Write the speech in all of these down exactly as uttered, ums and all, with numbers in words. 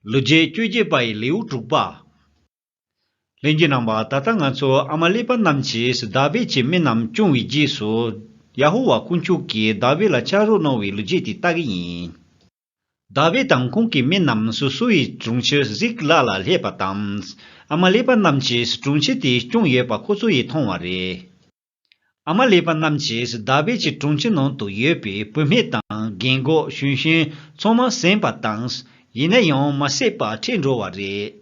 ལོ་རྒྱུས་བཅོ་བརྒྱད་པ་ཡི་ལེའུ་དྲུག་པ། ལྷན་རྒྱས་རྣམ་པ། ད་ལྟ་ང་ཚོ་ཨ་མ་ལེ་པ་རྣམས་ཀྱིས་དཱ་བིད་ཀྱི་མི་རྣམས་བསྐྱོང་བའི་རྗེས་སུ། ཡ་ཧོ་ཝཱ་དཀོན་མཆོག་གིས་དཱ་བིད་ལ་ཆ་རོགས་གནང་བའི་ལོ་རྒྱུས་དེ་ལྟ་གི་ཡིན། དཱ་བིད་དང་ཁོང་གི་མི་རྣམས་སོ་སོ་ཡི་གྲོང་ཁྱེར་ཟིག་ལ་ལ་སླེབས་པ་དང་། ཨ་མ་ལེ་པ་རྣམས་ཀྱིས་གྲོང་ཁྱེར་དེ་བསྐྱོང་ཡོད་པ་ཁོ་ཚོ་ཡིས་མཐོང་བ་རེད། ཨ་མ་ལེ་པ་རྣམས་ཀྱིས་དཱ་བིད་ཀྱི་གྲོང་ཁྱེར་ནང་དུ་ཡོད་པའི་བུད་མེད་དང་རྒན་གོག་གཞོན་གཞོན་ཚང་མ་ཟིན་པ་དང་། ཡིན་ན་ཡང་མ་བསད་པར་ཁྲིད་འགྲོ་བ་རེད།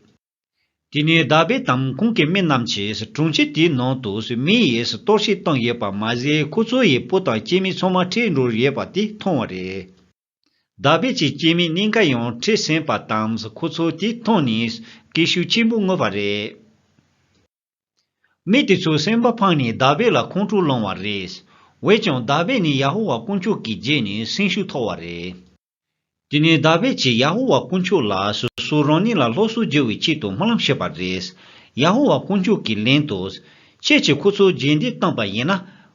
དེ་ནས་དཱ་བིད་དང་ཁོང་གི་མི་རྣམས་ཀྱིས་གྲོང་ཁྱེར་དེའི་ནང་དུ་མི་ཡིས་གཏོར་བཤིག་བཏང་ཡོད་པ་མ་ཟད། ཁོ་ཚོ་ཡི་བུ་དང་སྐྱེ་དམན་ཚང་མ་ཁྲིད་འགྲོ་ཡོད་པ་དེ་མཐོང་བ་རེད། དཱ་བིད་ཀྱི་སྐྱེ་དམན་གཉིས་ཀ་ཡང་ཁྲིད་ཟིན་པ་དང་། ཁོ་ཚོ་དེ་མཐོང་ནས་སྐད་ཤུགས་ཆེན་པོས་ངུས་པ་རེད། མི་དེ་ཚོའི་སེམས་པ་ཕངས་ནས་དཱ་བིད་ལ་ཁོང་ཁྲོ་ལངས་བ་རེད། འོན་ཀྱང་དཱ་བིད་ནི་ཡ་ཧོ་ཝཱ་དཀོན་མཆོག་གི་རྗེས་ནས་སེམས་ཤུགས་ཐོབ་པ་རེད། དེ་ནས་དཱ་བིད་ཀྱིས་ཡ་ཧོ་ཝཱ་དཀོན་མཆོག་ལ་སོ་སོ་རང་ཉིད་ལ་སླར་གསོ་རྒྱག་པའི་ཆེད་དུ་སྨོན་ལམ་བྱས་པ་རེད། ཡ་ཧོ་ཝཱ་དཀོན་མཆོག་གིས་ལན་དུ། ཁྱེད་ཀྱིས་ཁོ་ཚོ་རྗེས་འདེད་བཏང་པ་ཡིན་ན།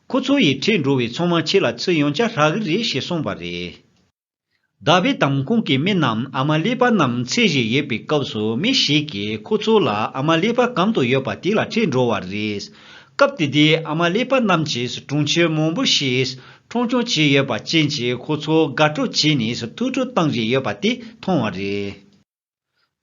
ཁོ་ཚོ་ཡི་ཁྲིད་འགྲོ་བའི་ཚང་མ་ཁྱེད་ལ་ཚུར་ཡང་བསྐྱར་རག་གི་རེད་ཞེས་གསུངས་པ་རེད། དཱ་བིད་དང་ཁོང་གི་མི་རྣམས་ཨ་མ་ལེ་པ་རྣམས་འཚོལ་བཞིན་ཡོད་པའི་སྐབས་སུ། མི་ཞིག་གིས་ཁོ་ཚོ་ལ་ཨ་མ་ལེ་པ་གང་དུ་ཡོད་པ་དེ་ལ་ཁྲིད་འགྲོ་བ་རེད། སྐབས་དེ་དུས་ཨ་མ་ལེ་པ་རྣམས་ཀྱིས་གྲོང་ཁྱེར་མང་པོ་ཞིག་འཕྲོག་བཅོམ་བྱས་ཡོད་པ་རྐྱེན་གྱིས། ཁོ་ཚོ་དགའ་སྤྲོ་བྱས་ནས་ཐུགས་སྤྲོ་བཏང་བཞིན་ཡོད་པ་དེ་མཐོང་བ་རེད།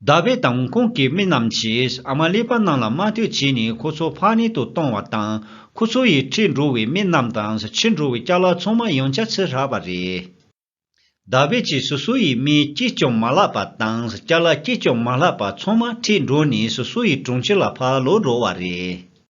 དཱ་བིད་དང་ཁོང་གི་མི་རྣམས་ཀྱིས་ཨ་མ་ལེ་པ་རྣམས་ལ་དམར་གཏོར་བྱས་ནས་ཁོ་ཚོ་ཕམ་ཉེས་དུ་བཏང་བ་དང་། ཁོ་ཚོ་ཡི་ཁྲིད་འགྲོ་བའི་མི་རྣམས་དང་ཁྲིད་འགྲོ་བའི་ཅ་ལག་ཚང་མ་ཡང་བསྐྱར་ཚུར་རག་པ་རེད། དཱ་བིད་ཀྱིས་སོ་སོ་ཡི་མི་གཅིག་ཀྱང་མ་བརླག་པ་དང་། ཅ་ལག་གཅིག་ཀྱང་མ་བརླག་པ་ཚང་མ་ཁྲིད་འགྲོ་ནས་སོ་སོ་ཡི་གྲོང་ཁྱེར་ལ་ཕར་ལོག་འགྲོ་བ་རེད།